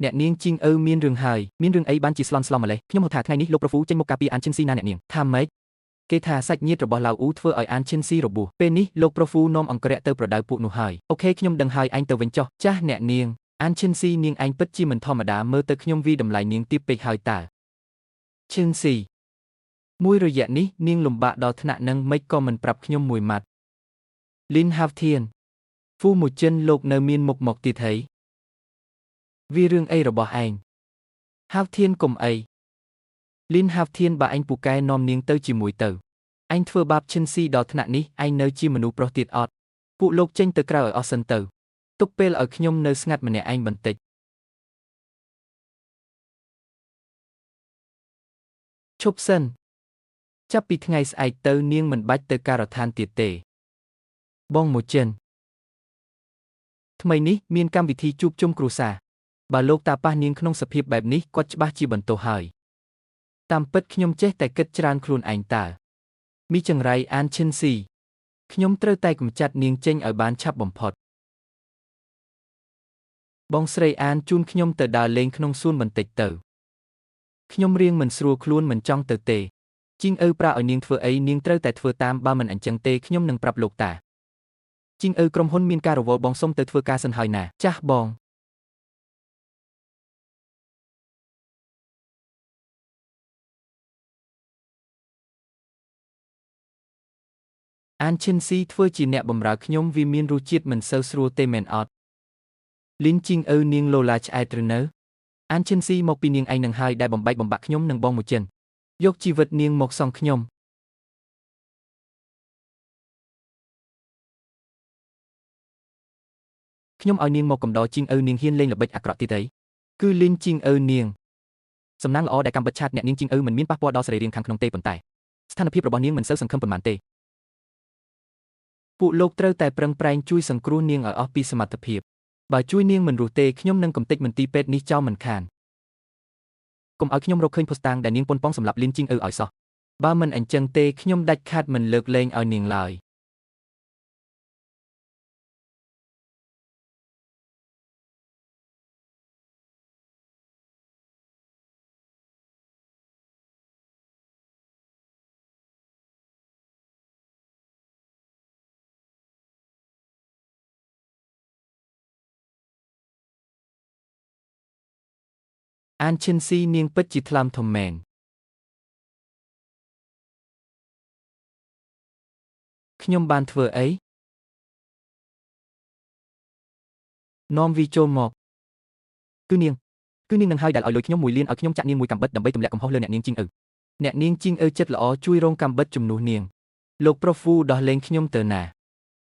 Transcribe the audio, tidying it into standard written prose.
អ្នកនាងជីងអ៊ូមានរឿងហើយមានរឿងអីបានជាស្លន់ស្លោម្លេះខ្ញុំហៅថាថ្ងៃនេះលោកប្រូហ្វូចេញមុខការពារអានឈិនស៊ីណាអ្នកនាងថាម៉េចគេថាសាច់ញាតិរបស់ឡាវអ៊ូធ្វើឲ្យអានឈិនស៊ីរបួសពេលនេះលោកប្រូហ្វូនាំអង្គរៈទៅប្រដៅពួកនោះហើយអូខេខ្ញុំដឹងហើយឯងទៅវិញចុះចាស់អ្នកនាងអានឈិនស៊ីនាងឯងពិតជាមិនធម្មតាមើលទៅខ្ញុំវីតម្លៃនាងទាបពេកហើយតើឈិនស៊ីមួយរយៈនេះនាងលំបាកដល់ថ្នាក់នឹងមិនក៏មិនប្រាប់ខ្ញុំមួយម៉ាត់លីនហាវធានហ្វូមួយចិនលោកនៅមានមុខមកទៀតហីវារឿងអីរបស់ឯងហាវធានកុំអីលីនហាវធានបើឯងពូកែនាំនាងទៅជាមួយទៅឯងធ្វើបាបឈិនស៊ីដល់ថ្នាក់នេះឯងនៅជាមនុស្សប្រុសទៀតអត់ពួកលោកចេញទៅក្រៅឲ្យអស់សិនទៅទុកពេលឲ្យខ្ញុំនៅស្ងាត់ម្នាក់ឯងបន្តិចឈប់សិនចាប់ពីថ្ងៃស្អែកទៅនាងមិនបាច់ទៅការដ្ឋានទៀតទេបងមួយចិនថ្មីនេះមានកម្មវិធីជួបជុំគ្រួសារបើលោកតាប៉ះនាងក្នុងសភាពបែបនេះគាត់ច្បាស់ជាបន្ទោសហើយតាមពិតខ្ញុំចេះតែគិតច្រើនខ្លួនឯងតើមីចង្រៃអានឈិនស៊ីខ្ញុំត្រូវតែកម្ចាត់នាងចេញឲ្យបានឆាប់បំផុតបងស្រីអានជូនខ្ញុំទៅដើរលេងក្នុងសួនបន្តិចទៅខ្ញុំរៀងមិនស្រួលខ្លួនមិនចង់ទៅទេជីងអ៊ូប្រាឲ្យនាងធ្វើអីនាងត្រូវតែធ្វើតាមបើមិនអញ្ចឹងទេខ្ញុំនឹងប្រាប់លោកតាជីងអ៊ូក្រុមហ៊ុនមានការរវល់បងសុំទៅធ្វើការសិនហើយណាចាស់បងអានឈិនស៊ីធ្វើជាអ្នកបម្រើខ្ញុំវាមានរសជាតិមិនសូវស្រួលទេមែនអត់លីនជីងអ៊ូនាងឡូឡាឆ្អែតឬនៅអានឈិនស៊ីមកពីនាងឯងនឹងហើយដែលបំបែកបំបាក់ខ្ញុំនិងបងមួយចិនយកជីវិតនាងមកសងខ្ញុំខ្ញុំឲ្យនាងមកកំដរជីងអ៊ូនាងហ៊ានលេងល្បិចអាក្រក់ទៀតអីគឺលីនជីងអ៊ូនាងសំណាងល្អដែលកម្មបិទឆាតអ្នកនាងជីងអ៊ូមិនមានប៉ះពាល់ដល់សរីរាង្គខាងក្នុងទេប៉ុន្តែស្ថានភាពរបស់នាងមិនសូវសង្ឃឹមប៉ុន្មានទេពួកលោកត្រូវតែប្រឹងប្រែងជួយសង្គ្រោះនាងឲ្យអស់ពីសមត្ថភាពបើជួយនាងមិនរស់ទេខ្ញុំនឹងកំទេចមន្ទីរពេទ្យនេះចោលមិនខានកុំឲ្យខ្ញុំរកឃើញភស្តុតាងដែលនាងប៉ុនប៉ងសម្លាប់លីនជីងអ៊ូឲ្យសោះបើមិនអញ្ចឹងទេខ្ញុំដាច់ខាតមិនលើកលែងឲ្យនាងឡើយអានឈិនស៊ីនាងពិតជាថ្លើមធំមែនខ្ញុំបានធ្វើអីនាំវីចូលមកគឺនាងនឹងហើយដែលឲ្យលុយខ្ញុំ1លានឲ្យខ្ញុំចាក់នាងមួយកំបិតដើម្បីទម្លាក់កំហុសលើអ្នកនាងជីងអ៊ូអ្នកនាងជីងអ៊ូចិត្តល្អជួយរងកំបិតជំនួសនាងលោកប្រូហ្វូដោះលែងខ្ញុំទៅណា